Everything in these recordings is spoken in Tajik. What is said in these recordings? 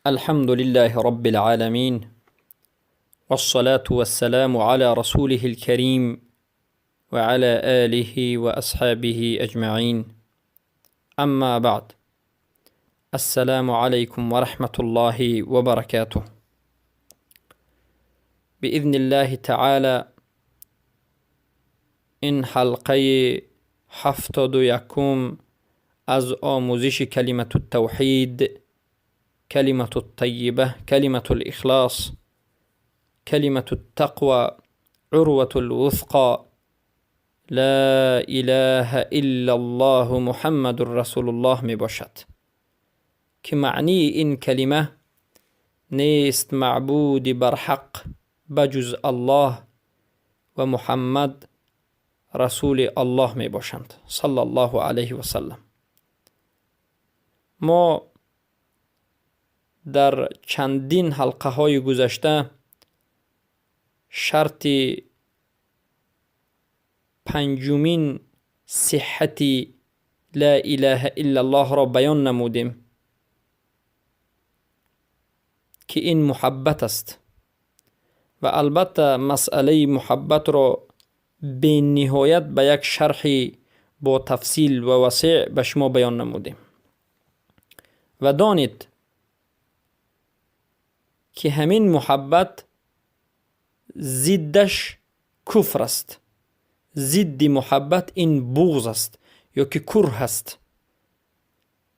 الحمد لله رب العالمين، والصلاة والسلام على رسوله الكريم وعلى آله وأصحابه أجمعين. أما بعد، السلام عليكم ورحمة الله وبركاته. بإذن الله تعالى این حلقه 71 از آموزش کلمة التوحید، کلمة الطیبه، کلمة الاخلاص، کلمة التقوى، عروة الوثقى، لا اله الا الله محمد رسول الله می باشد که معنی این کلمه نیست معبود برحق بجز الله و محمد رسول الله می باشند، صلی الله علیه و سلم. ما در چندین حلقه های گذشته شرط پنجمین صحت لا اله الا الله را بیان نمودیم که این محبت است و البته مسئله محبت را به نهایت به یک شرح با تفصیل و وسیع به شما بیان نمودیم. و دانید که همین محبت ضدش کفر است. ضد محبت این بغض است یا که کره است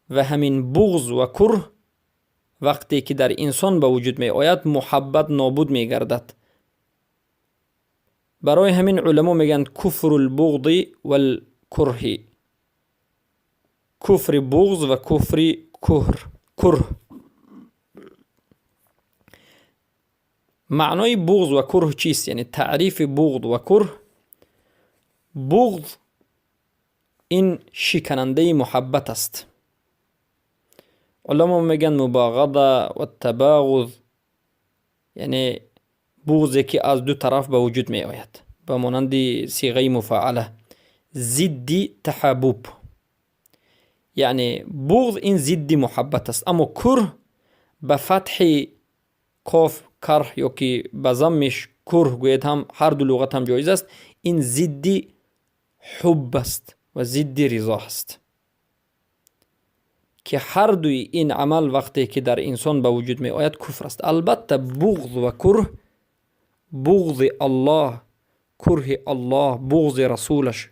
و همین بغض و کره وقتی که در انسان به وجود می آید، محبت نابود می گردد. برای همین علما میگن کفر البغض والکره، کفر بغض و کفر کره. معنای بغض و کره چیست؟ یعنی تعریف بغض و کره. بغض این شکننده محبت است. علما میگن مباغضه و تباغض، یعنی بغضی که از دو طرف به وجود می آید، به مانند صیغه مفاعله، ضد تحابب. یعنی بغض این ضد محبت است. اما کره به فتح کاف کره یا که به ضمش کره گوید هم، هر دو لغت هم جایز است، این ضد حب است و ضد رضا است که هر دوی این عمل وقتی که در انسان به وجود می آید کفر است. البته بغض و کره، بغض الله، کره الله، بغض رسولش،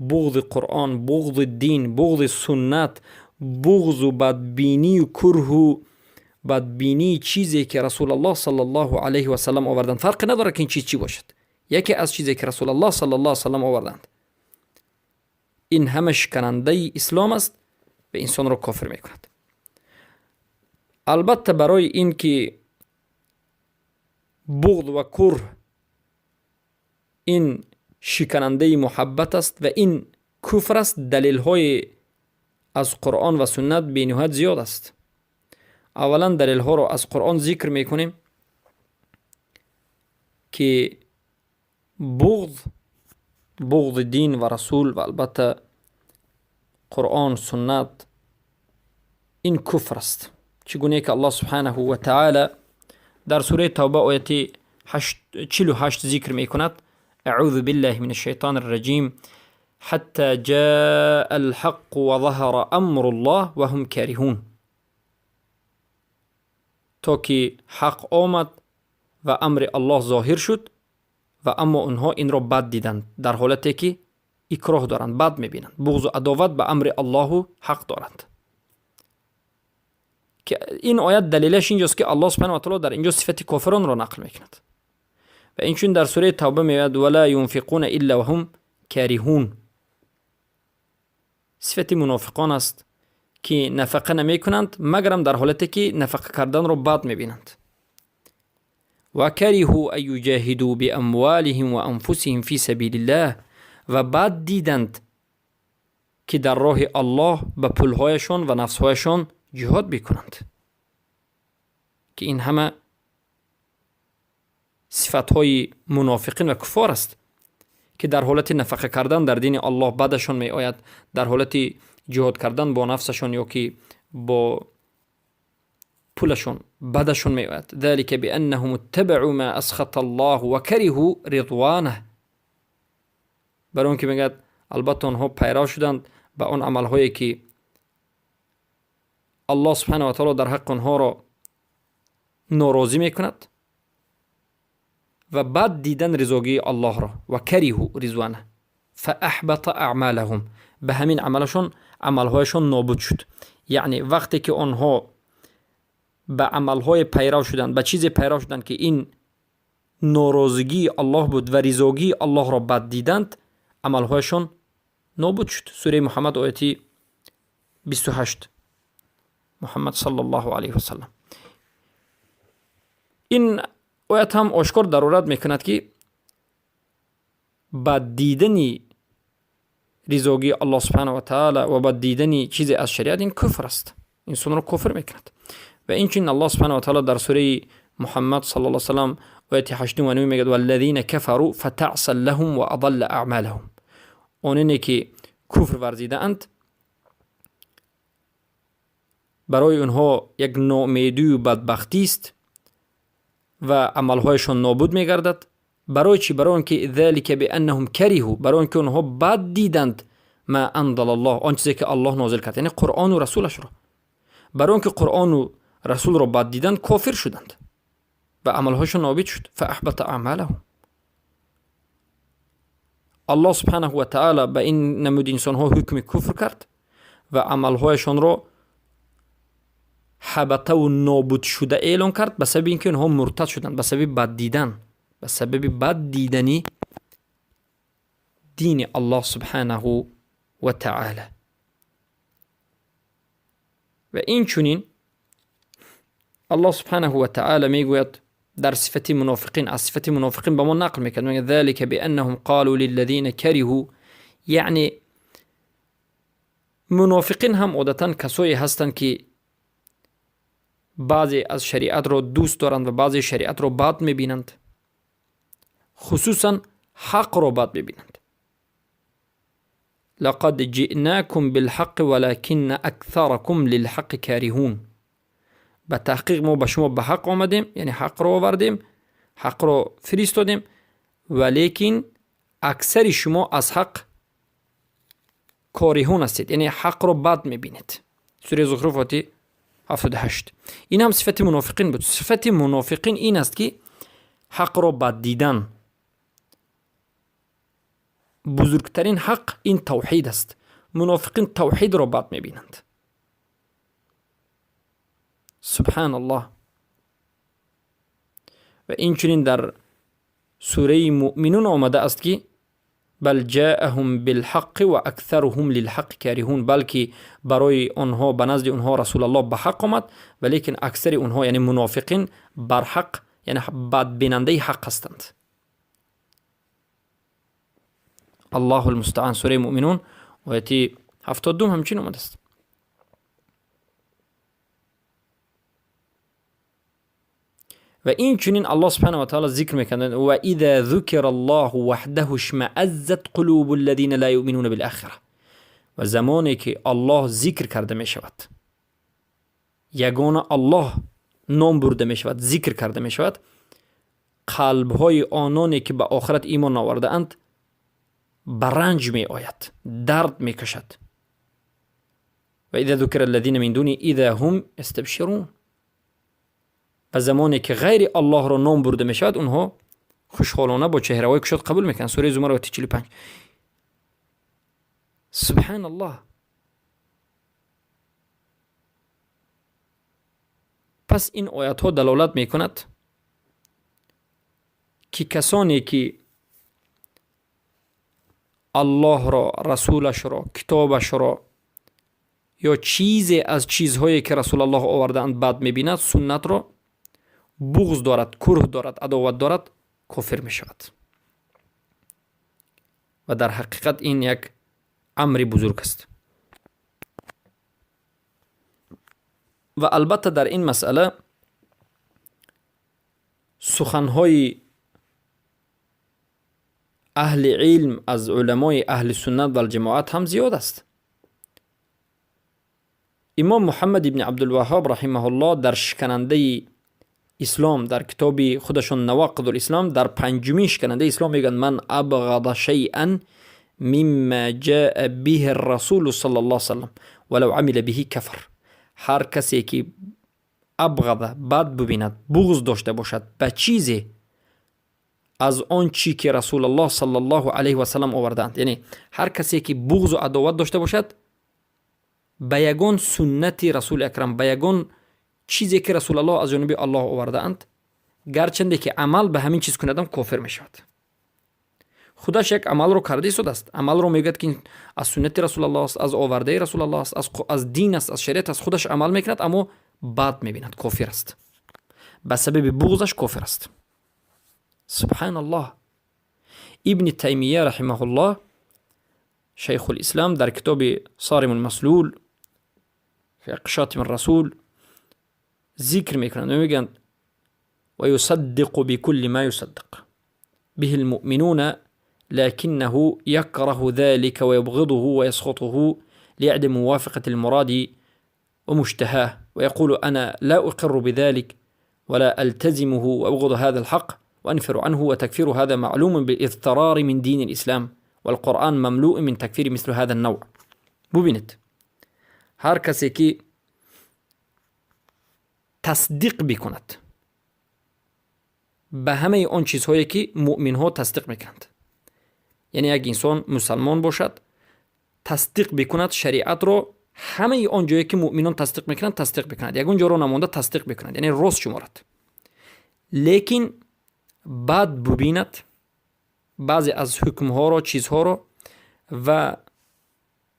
بغض قرآن، بغض دین، بغض سنت، بغض و بدبینی و کره و بدبینی چیزی که رسول الله صلی الله علیه و سلم آوردند، فرق نداره که این چیز چی باشد، یکی از چیزی که رسول الله صلی الله علیه و سلم آوردند، این همه شکننده اسلام است و انسان را کافر میکند. البته برای این که بغض و کره این شکننده محبت است و این کفر است، دلیل های از قرآن و سنت بی‌نهایت زیاد است. اولا دلیل ها را از قرآن ذکر میکنیم که بغض دین و رسول و البته قرآن سنت این کفر است. چگونه که الله سبحانه و تعالی در سوره توبه آیت 48 ذکر میکند: اعوذ بالله من الشیطان الرجیم، حتی جاء الحق و ظهر امر الله و هم کارهون. تا که حق آمد و امر الله ظاهر شد و اما اونها این را بد دیدند، در حالتی که اکراه دارند، بد میبینند، بغض و عداوت به امر الله و حق دارند. که این آیت دلیلش اینجاست که الله سبحانه و تعالی در اینجا صفت کافران را نقل میکند. و این چون در سوره توبه میآید: ولا ينفقون الا وهم کارهون. صفت منافقان است که نفقه نمیکنند مگرم در حالتی که نفقه کردن را بد میبینند. و کرهوا ان یجاهدوا باموالهم و انفسهم فی سبیل الله، و بد دیدند که در راه الله به پولهایشان و نفسهایشان جهاد بکنند، که این همه صفتهای منافقین و کفار است که در حالت نفقه کردن در دین الله بدشان می آید، در حالت جهاد کردن با نفسشان یا که با Пулашон бадашон меояд. ذلك بأنهم اتبعوا ما أسخط الله وكرهوا رضوانه. Барои он ки мегӯяд, албатта онҳо пайрав шуданд ба он амалҳое ки Аллоҳ субҳанаҳу ва таоло дар ҳаққи онҳоро норозӣ мекунад ва бад дидан ризогии Аллоҳро, ва кариҳу ризвана фаахбата аъмалаҳум, ба ҳамин амалашон амалҳояшон нобуд шуд. Яъне вақте ки онҳо ба амалҳое пайрав шуданд, ба чизе пайрав шуданд ки ин норозигии Аллоҳ буд ва ризогии Аллоҳро бад диданд, амалҳояшон нобуд шуд. Сураи Муҳаммад ояти 28, Муҳаммад саллаллоҳу алайҳи васаллам. Ин оят ҳам ошкор дарорат мекунад ки бад дидани ризогии Аллоҳ субҳанаҳу ва таала ва бад дидани чизе аз шариат ин куфр аст, инсонро куфр мекунад. Ва инчунин Аллоҳ субҳанаҳу ва таала дар сураи Муҳаммад саллаллоҳу алайҳи васаллам ояти 89 мегӯяд: валлазина кафару фатаъсан лаҳум ва адалла аъмалаҳум. Ононе ки куфр варзидаанд, барои онҳо як ноумедию бадбахтист ва амалҳояшон нобуд мегардад. Барои чӣ? Барои он ки ذلك بأنهم كرهوا, барои он ки онҳо бад диданд ма анзалаллоҳ, он чизе ки Аллоҳ нозил кард, яъне Қуръону расулашро. Барои он ки Қуръону расулро бад диданд, кофир шуданд ва амалҳояшон нобид шуд. فأحبط أعمالهم. Аллоҳ субҳанаҳу ва таала ба ин намуди инсонҳо ҳукми куфр кард ва амалҳояшонро ҳабатаву нобудшуда эълон кард ба сабаби ин ки онҳо муртад шуданд, ба сабаби бад дидан, ба сабаби бад дидани дини Аллоҳ субҳанаҳу ва таала. Ва инчунин Аллоҳ субҳанаҳу ва таала мегӯяд дар сифати мунофиқин, аз сифати мунофиқин ба мо нақл мекард, мегӯяд: ذلك بأنهم قالوا للذين كرهوا. Яъне мунофиқин ҳам одатан касое ҳастанд ки баъзе аз шариатро дӯст доранд ва баъзе шариатро бад мебинанд, хусусан ҳақро бад мебинанд. لقد جئناكم بالحق ولكن أكثركم للحق كارهون. Ба таҳқиқ мо ба шумо ба ҳақ омадем, яъне ҳақро овардем, ҳақро фиристодем, валекин аксари шумо аз ҳақ кориҳун ҳастед, яъне ҳақро бад мебинед. Сураи Зухруф ояти 78. Ин ҳам сифати мунофиқин буд. Сифати мунофиқин ин аст ки ҳақро бад дидан. Бузургтарин ҳақ ин тавҳид аст. Мунофиқин тавҳидро бад мебинанд. Субҳаналлоҳ. Ва инчунин дар сураи Муъминун омада аст ки бал ҷаъаҳум билҳаққи ва аксаруҳум лилҳаққи кариҳун, балки барои онҳо ба назди онҳо Расулаллоҳ ба ҳақ омад, валекин аксари онҳо, яъне мунофиқин, бар ҳақ, яъне бадбинандаи ҳақ ҳастанд. Аллоҳу лмустаан. Сураи Муъминун ояти 72 ҳамчунин омадааст. Ва инчунин Аллоҳ субҳанаҳу ва таала зикр мекунад: ва иза зукира Аллоҳу ваҳдаҳу ишмааззат қулубу аллазина ла юъминуна билахира. Ва замоне ки Аллоҳ зикр карда мешавад, ягона Аллоҳ ном бурда мешавад, зикр карда мешавад, қалбҳои ононе ки ба охират имон наовардаанд ба ранҷ меояд, дард мекашад. Ва иза зукира аллазина мин дуни иза ҳум ястабширун. Ва замоне ки ғайри Аллоҳро ном бурда мешавад, онҳо хушҳолона бо чеҳраҳои кушод қабул мекунанд. Сураи Зумар ояти 45. Субҳаналлоҳ. Пас ин оятҳо далолат мекунад ки касоне ки Аллоҳро, расулашро, китобашро ё чизе аз чизҳое ки Расулаллоҳ овардаанд бад мебинад, суннатро буғз дорад, курҳ дорад, адоват дорад, кофир мешавад. Ва дар ҳақиқат ин як амри бузург аст. Ва албатта дар ин масъала суханҳои аҳли илм аз уламои аҳли суннат валҷамоат ҳам зиёд аст. Имом Муҳаммад ибни Абдулваҳҳоб раҳимаҳуллоҳ дар шиканандаи ислом, дар китоби худашон Навақидул Ислом, дар панҷумин шиканандаи ислом мегӯянд: ман абғада шайъан мимма ҷаа биҳи расулу саллаллоҳу алайҳи васаллам валав амила биҳи кафар. Ҳар касе ки абғада, бад бубинад, буғз дошта бошад ба чизе аз он чӣ ки Расулаллоҳ саллаллоҳу алайҳи васаллам овардаанд, яъне ҳар касе ки буғзу адоват дошта бошад ба ягон суннати Расули Акрам, ба ягон чизе ки Расулаллоҳ аз ҷониби Аллоҳ овардаанд, гарчанде ки амал ба ҳамин чиз кунадам, кофир мешавад. Худаш як амалро карда истодааст, амалро мегӯяд ки аз суннати Расулаллоҳ аст, аз овардаи Расулаллоҳ аст, аз дин аст, аз шариат аст, худаш амал мекунад, аммо бад мебинад, кофир аст. Ба сабаби буғзаш кофир аст. Субҳаналлоҳ. Ибни Таймия раҳимаҳуллоҳ, шайхулислам, дар китоби Саримулмаслул фи шатими расул зикр мекунанд ва мегӯянд: ва юсаддиқу бикулли ма юсаддиқ биҳи лмуъминуна лакиннаҳу якраҳу залика ва ябғидуҳу ва ясхатуҳу лиадами мувофиқати лмуради ва муштаҳаҳ ва яқулу ана ла уқирру бидалик ва ла алтазимуҳу ва абғиду ҳаза лҳақ ва анфиру анҳу ва такфиру ҳаза маълумун билизтирари мин дини лислам валқуръан мамлуун мин такфири мисли ҳаза навъ. Бубинед, ҳар касе ки тасдиқ бикунад ба ҳамаи он чизҳое ки муъминҳо тасдиқ мекунанд, яъне як инсон мусалмон бошад, тасдиқ бикунад шариатро, ҳамаи он ҷое ки муъминон тасдиқ мекунанд тасдиқ бикунад, ягон ҷоро намонда тасдиқ бикунад, яъне рост шуморад, лекин бад бубинад баъзе аз ҳукмҳоро, чизҳоро ва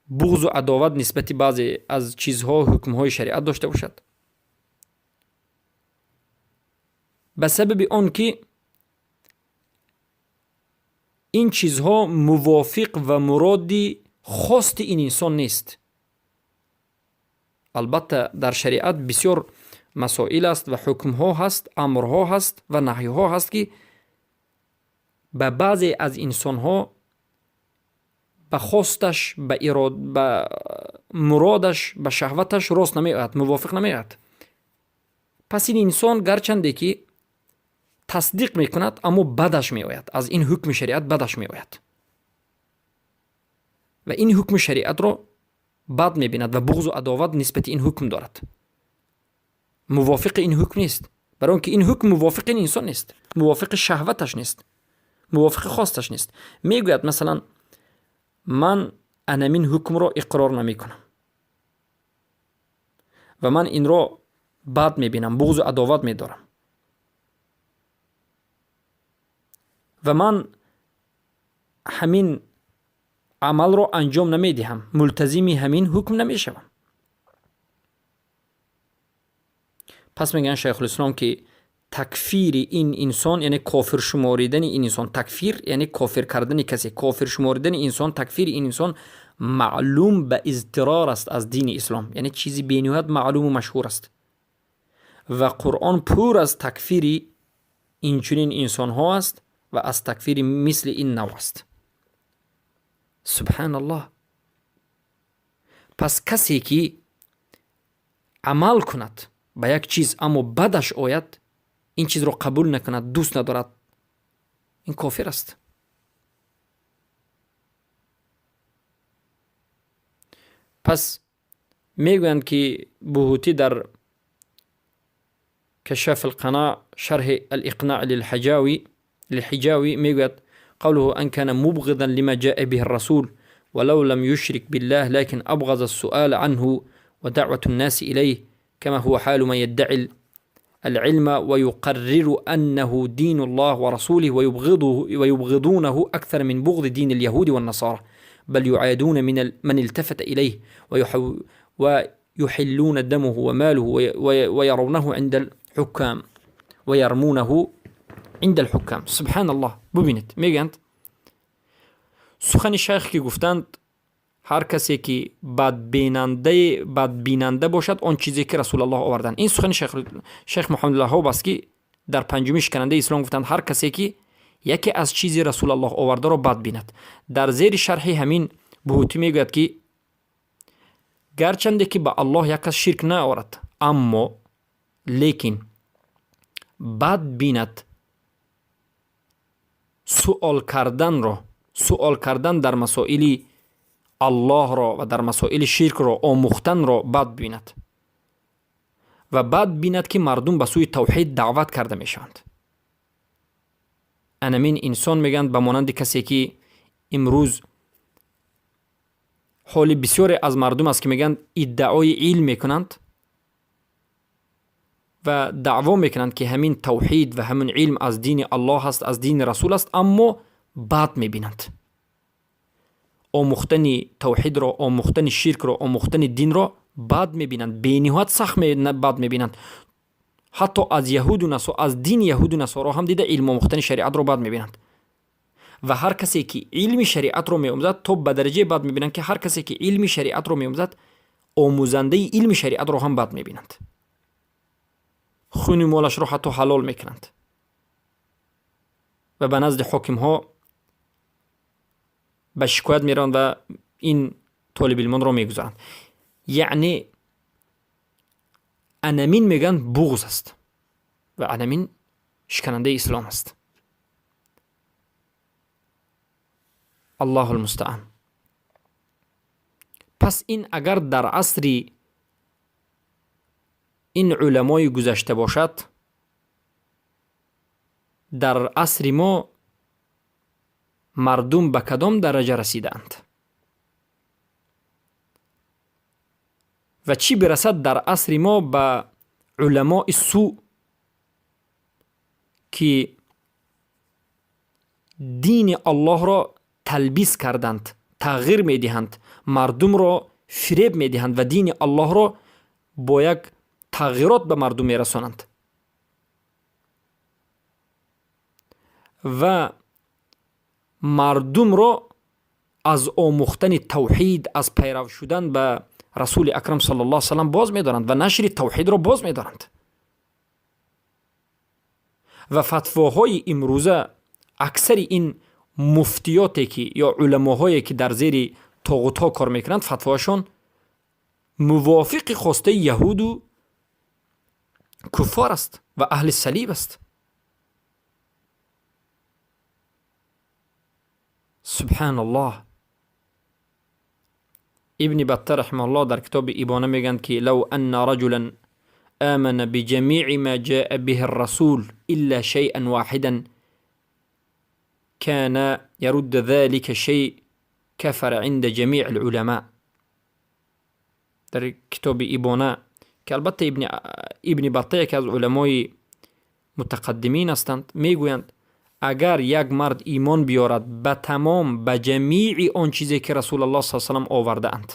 буғзу адоват нисбати баъзе аз чизҳо, ҳукмҳои шариат дошта бошад, ба сабаби он ки ин чизҳо мувофиқ ва муроди хости ин инсон нест. Албатта дар шариат бисёр масоил аст ва ҳукмҳо ҳаст, амрҳо ҳаст ва наҳйҳо ҳаст, ки ба баъзе аз инсонҳо ба хосташ, ба муродаш, ба шаҳваташ рост намеояд, мувофиқ намеояд. Пас ин инсон гарчанде ки тасдиқ мекунад, аммо бадаш меояд, аз ин ҳукми шариат бадаш меояд ва ин ҳукми шариатро бад мебинад ва буғзу адоват нисбати ин ҳукм дорад. Мувофиқи ин ҳукм нест, барои он ки ин ҳукм мувофиқи ин инсон нест, мувофиқи шаҳваташ нест, мувофиқи хосташ нест. Мегӯяд, масалан, ман анамин ҳукмро иқрор намекунам ва ман инро бад мебинам, буғзу адоват медорам ва ман ҳамин амалро анҷом намедиҳам, мултазими ҳамин ҳукм намешавам. Пас мегӯянд шайхулислом ки такфири ин инсон, яъне кофир шуморидани ин инсон, такфир яъне кофир кардани касе, кофир шуморидани инсон, такфири ин инсон маълум ба изтирор аст аз дини ислом, яъне чизи бениҳоят маълуму машҳур аст ва Қуръон пур аз такфири инчунин инсонҳо аст ва аз такфири мисли ин нав аст. Субҳаналлоҳ. Пас касе ки амал кунад ба як чиз, аммо бадаш ояд, ин чизро қабул накунад, дӯст надорад, ин кофир аст. Пас мегӯянд ки Буҳутӣ дар Кашаф алқана шарҳи алиқнаъ лилҳиҷавӣ мегӯяд: قوله أن كان مبغضا لما جاء به الرسول ولو لم يشرك بالله لكن أبغض السؤال عنه ودعوة الناس إليه، كما هو حال من يدعي العلم ويقرر أنه دين الله ورسوله ويبغضونه أكثر من بغض دين اليهود والنصارى، بل يعادون من التفت إليه ويحلون دمه وماله ويرونه عند الحكام ويرمونه عند الحكام. سبحان الله. ببینید، میگند سخن شیخ که گفتند هر کسی که بدبیننده باشد آن چیزی که رسول الله آوردن، این سخن شیخ محمد وهاب است که در پنجمی شکننده اسلام گفتند هر کسی که یکی از چیزی رسول الله آورده را بد بیند. در زیر شرح همین بهوتی میگوید که Гарчанде ки ба Аллоҳ як кас ширк наорад, аммо лекин бад бинад суол карданро, суол кардан дар масоили Аллоҳро ва дар масоили ширкро омӯхтанро бад бинад ва бад бинад, ки мардум ба сӯи тавҳид даъват карда мешаванд. Анамин инсон, мегӯянд, ба монанди касе ки имрӯз ҳоли бисёре аз мардум аст, ки мегӯянд, иддаои илм мекунанд ва даъво мекунанд, ки ҳамин тавҳид ва ҳамин илм аз дини Аллоҳ аст, аз дини Расул аст, аммо бад мебинанд омӯхтани тавҳидро, омӯхтани ширкро, омӯхтани динро бад мебинанд, бениҳоят сахт бад мебинанд. Ҳатто аз яҳуду насо, аз дини яҳуду насоро ҳам дида илм омӯхтани шариатро бад мебинанд. Ва ҳар касе ки илми шариатро меомӯзад, то ба дараҷае бад мебинанд, ки ҳар касе ки илми шариатро меомӯзад, омӯзандаи илми шариатро ҳам бад мебинанд, хуни молашро ҳатто ҳалол мекунанд ва ба назди ҳокимҳо ба шикоят мераванд ва ин толибилмонро мегузаранд. Яъне анамин, мегӯянд, буғз аст ва анамин шиканандаи ислом аст. Аллоҳу лмустаъан. Пас ин агар дар асри ин уламои гузашта бошад, дар асри мо мардум ба кадом дараҷа расидаанд ва чӣ бирасад дар асри мо ба уламои сӯ, ки дини Аллоҳро талбис карданд, тағйир медиҳанд, мардумро фиреб медиҳанд ва дини Аллоҳро бо як тағйирот ба мардум мерасонанд ва мардумро аз омӯхтани тавҳид, аз пайрав шудан ба Расули Акрам саллаллоҳу алайҳи васаллам боз медоранд ва нашри тавҳидро боз медоранд. Ва фатвоҳои имрӯза аксари ин муфтиёте ки ё уламоҳое ки дар зери тоғутҳо кор мекунанд, фатвоашон мувофиқи хостаи яҳуду куффор аст ва аҳли салиб аст. Субҳаналлоҳ. Ибни Батта раҳимаҳуллоҳ дар китоби Ибона мегӯянд, ки лав анна раҷулан آمن بجميع ما جاء به الرسول إلا شيئا واحدا كان يرد ذلك شيء كفر عند جميع العلماء. در کتاب ایبانه که البته ابن بطه که از علمای متقدمین هستند، میگویند اگر یک مرد ایمان بیارد به تمام، به جمیع آن چیزی که رسول الله صلی الله علیه و سلم آورده اند،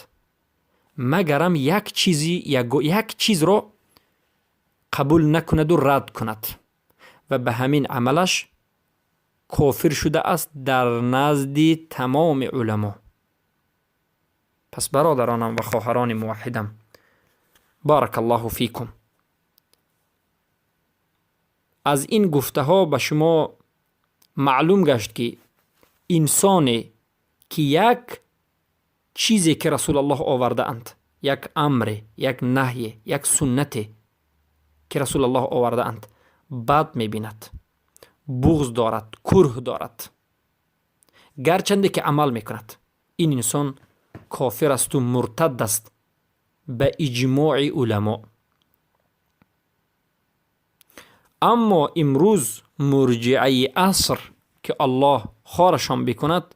مگرم یک چیزی، یک چیز را قبول نکند و رد کند و به همین عملش کافر شده است در نزد تمام علما. پس برادرانم و خواهران موحدم، بارک الله فیکم، از این گفته ها به شما معلوم گشت که انسانی که یک چیزی که رسول الله آورده اند، یک امر، یک نهی، یک سنت که رسول الله آورده اند، بد میبیند، بغض دارد، کره دارد، گرچنده که عمل میکند، این انسان کافر است و مرتد است به اجماع علما. اما امروز مرجعه عصر که الله خارشان بکند،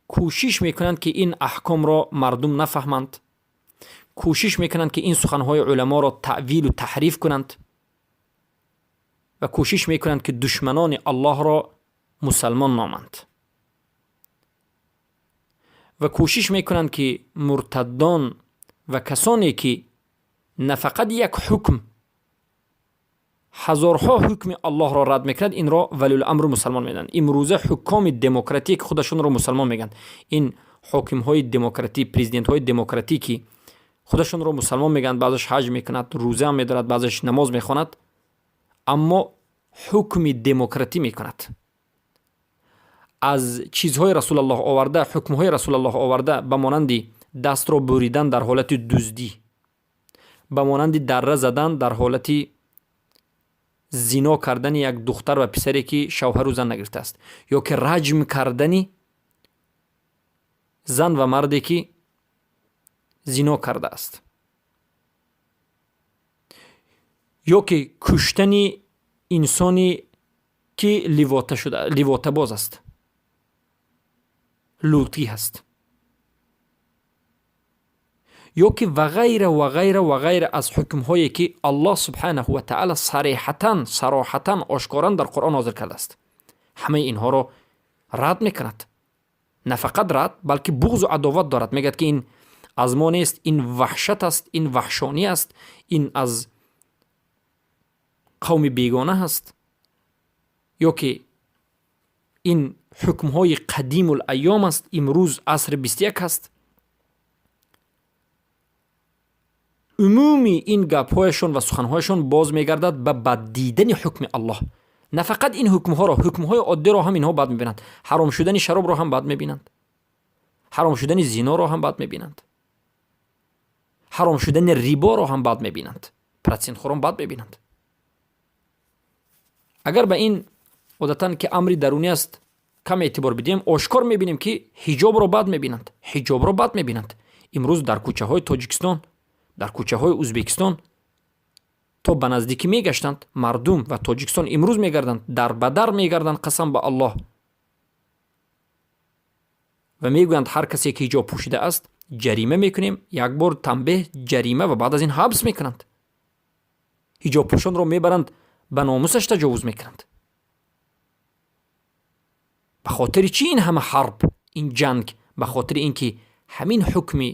کوشش میکنند که این احکام را مردم نفهمند، کوشش میکنند که این سخنهای علما را تأویل و تحریف کنند و کوشش میکنند که دشمنان الله را مسلمان نامند و کوشش میکنند که مرتدان و کسانی که نه فقط یک حکم، هزارها حکم الله را رد میکند، این را ولی الامر مسلمان میدن. امروزه حکام دموکراتیک خودشون را مسلمان میگن. این حاکم های دموکراتی، پرزیدنت های دموکراتیکی خودشون را مسلمان میگن، بعضش حج میکند، روزه هم میدارد، بعضش نماز میخواند، اما حکم دموکراتی میکند. از چیزهای رسول الله آورده، حکمهای رسول الله آورده، به مانند дастро буридан дар ҳолати дуздӣ, ба монанди дарра задан дар ҳолати зино кардани як духтар ва писаре, ки шавҳару зан нагирифтааст, ё ки раҷм кардани зан ва марде, ки зино кардааст, ё ки куштани инсоне, ки ливотабоз аст, лутӣ ҳаст, ё ки ва ғайра ва ғайра ва ғайра аз ҳукмҳое, ки Аллоҳ субҳанаҳу ва таъала сареҳатан, сароҳатан, ошкоран дар Қуръон нозил кардааст. Ҳамаи инҳоро рад мекунад. На фақат рад, балки буғзу адоват дорад. Мегӯяд, ки ин аз мо нест, ин ваҳшат аст, ин ваҳшонӣ аст, ин аз қавми бегона ҳаст, ё ки ин ҳукмҳои қадимул айём аст, имрӯз асри 21 ҳаст. Умуми ин гапҳояшон ва суханҳояшон боз мегардад ба баддидани ҳукми Аллоҳ. На фақат ин ҳукмҳоро, ҳукмҳои оддиро ҳам инҳо бад мебинанд. Ҳаром шудани шаробро ҳам бад мебинанд, ҳаром шудани зиноро ҳам бад мебинанд, ҳаром шудани риборо ҳам бад мебинанд, процентхӯрон бад мебинанд. Агар ба ин одатан, ки амри дарунӣ аст, кам эътибор бидиҳем, ошкор мебинем, ки ҳиҷобро бад мебинанд, ҳиҷобро бад мебинанд. Имрӯз дар кӯчаҳои Тоҷикистон, дар кӯчаҳои Ӯзбекистон то ба наздикӣ мегаштанд мардум ва Тоҷикистон имрӯз мегарданд, дар ба дар мегарданд, қасам ба Аллоҳ, ва мегӯянд, ҳар касе ки ҳиҷоб пӯшидааст, ҷарима мекунем, як бор танбеҳ, ҷарима ва баъд аз ин ҳабс мекунанд. Ҳиҷобпӯшонро мебаранд, ба номусаш таҷовуз мекунанд. Ба хотири чӣ ин ҳама ҳарб, ин ҷанг? Ба хотири ин ки ҳамин ҳукми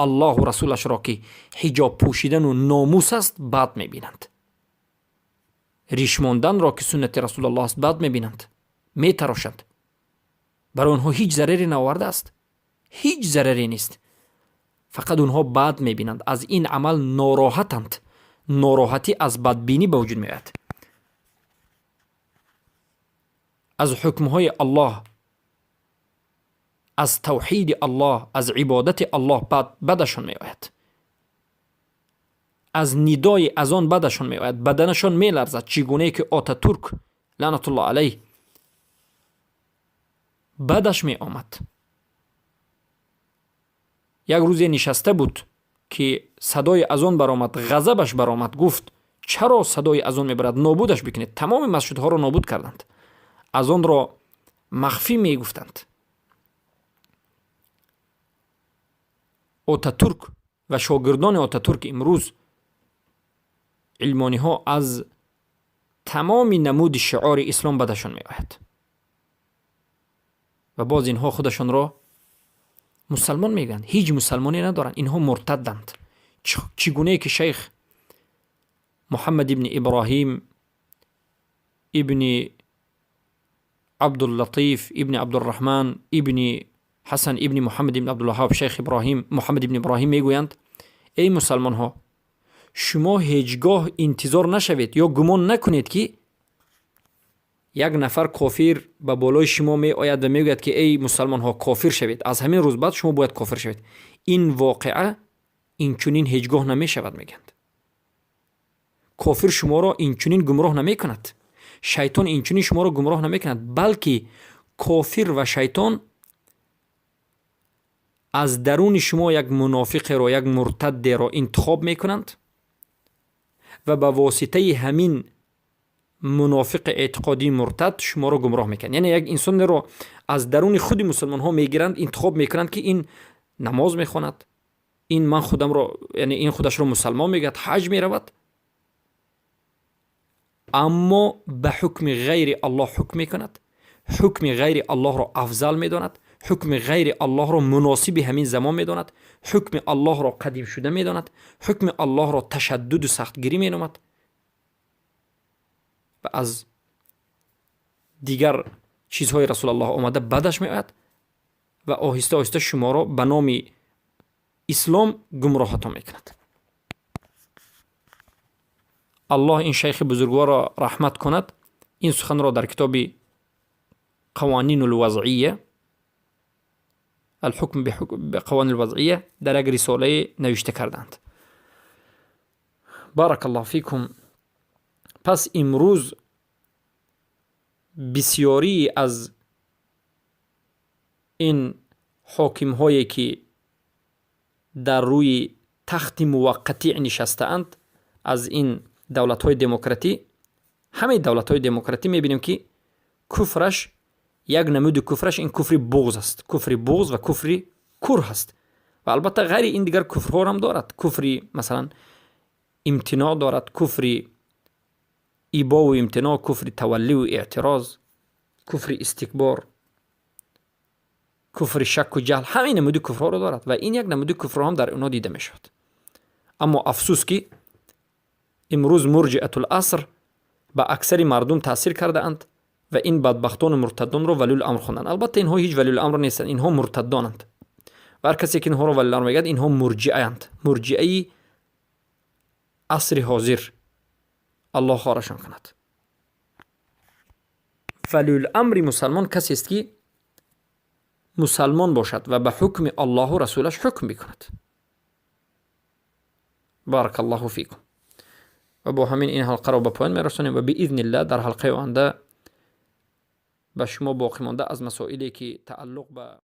Аллоҳу расулашро, ки ҳиҷоб пӯшидану номус аст, бад мебинанд. Риш монданро, ки суннати Расулаллоҳ аст, бад мебинанд, метарошанд. Барои онҳо ҳеҷ зараре наовардааст, ҳеҷ зараре нест, фақат онҳо бад мебинанд, аз ин амал нороҳатанд. Нороҳатӣ аз бадбинӣ ба вуҷуд меояд. Аз ҳукмҳои Аллоҳ, аз тавҳиди Аллоҳ, аз ибодати Аллоҳ бадашон меояд, аз нидои азон бадашон меояд, баданашон меларзад, чӣ гунае ки Отатурк лаънатуллоҳ алайҳ бадаш меомад. Як рӯзе нишаста буд, ки садои азон баромад, ғазабаш баромад, гуфт: чаро садои азон мебарад, нобудаш бикунед. Тамоми масҷидҳоро нобуд карданд, азонро махфӣ мегуфтанд. Отатурк ва шогирдони Отатурк имрӯз илмониҳо аз тамоми намуди шиори ислом бадашон меояд ва боз инҳо худашонро мусалмон мегӯянд. Ҳеҷ мусалмоне надоранд, инҳо муртадданд. Чӣ гунае ки шайх Муҳаммад ибни Иброҳим ибни Абдуллатиф ибни Абдурраҳман ибни Ҳасан ибни Муҳаммад ибни Абдулваҳҳоб, шайх Иброҳим Муҳаммад ибни Иброҳим мегӯянд: эй мусалмонҳо, шумо ҳеҷ гоҳ интизор нашавед ё гумон накунед, ки як нафар кофир ба болои шумо меояд ва мегӯяд, ки эй мусалмонҳо, кофир шавед, аз ҳамин рӯз баъд шумо бояд кофир шавед. Ин воқеа инчунин ҳеҷ гоҳ намешавад, мегӯянд. Кофир шуморо инчунин гумроҳ намекунад, шайтон инчунин шуморо гумроҳ намекунад, балки кофир ва шайтон аз даруни шумо як мунофиқеро, як муртаддеро интихоб мекунанд ва ба воситаи ҳамин мунофиқи эътиқодии муртад шуморо гумроҳ мекунанд. Яъне як инсонеро аз даруни худи мусулмонҳо мегиранд, интихоб мекунанд, ки ин намоз мехонад, ин ман худамро, яъне ин худашро мусалмон мегӯяд, ҳаҷ меравад, аммо ба ҳукми ғайри Аллоҳ ҳукм мекунад, ҳукми ғайри Аллоҳро афзал медонад, ҳукми ғайри Аллоҳро муносиби ҳамин замон медонад, ҳукми Аллоҳро қадим шуда медонад, ҳукми Аллоҳро ташаддуду сахтгирӣ меномад ва аз дигар чизҳои Расулаллоҳ омада бадаш меояд ва оҳиста оҳиста шуморо ба номи ислом гумроҳатон мекунад. Аллоҳ ин шайхи бузургворро раҳмат кунад. Ин суханро дар китоби Қаванину лвазъия الحکم به قوانین الوضعیه در یک رساله نوشته کردند. بارک الله فیکم. پس امروز بسیاری از این حاکم هایی که در روی تخت موقتی نشسته‌اند از این دولت های دموکراتی، همه دولت های دموکراتی میبینیم که کفرش یک نمود کفرش این کفر بغض است، کفر بغض و کفر کره است. و البته غیر این دیگر کفرها هم دارد، کفر مثلا امتناع دارد، کفر ایبا و امتناع، کفر تولی و اعتراض، کفر استکبار، کفر شک و جهل، همه نمود کفرها رو دارد و این یک نمود کفر هم در اونا دیده می شود. اما افسوس که امروز مرجئة العصر به اکثر مردم تاثیر کرده اند و این بدبختان و مرتدان رو ولی الامر خواندند. البته اینها هیچ ولی الامر نیستند، اینها مرتدانند و هر کسی که اینها رو ولی الامر میگه اینها مرجئه اند، مرجئه عصر حاضر. الله خارشان کند. ولی الامر مسلمان کسی است که مسلمان باشد و به حکم الله و رسولش حکم بکند. بارک الله فیکم. و با همین این حلقه را به پایان میرسانیم و باذن الله در حلقه آینده به شما باقی مانده از مسائلی که تعلق به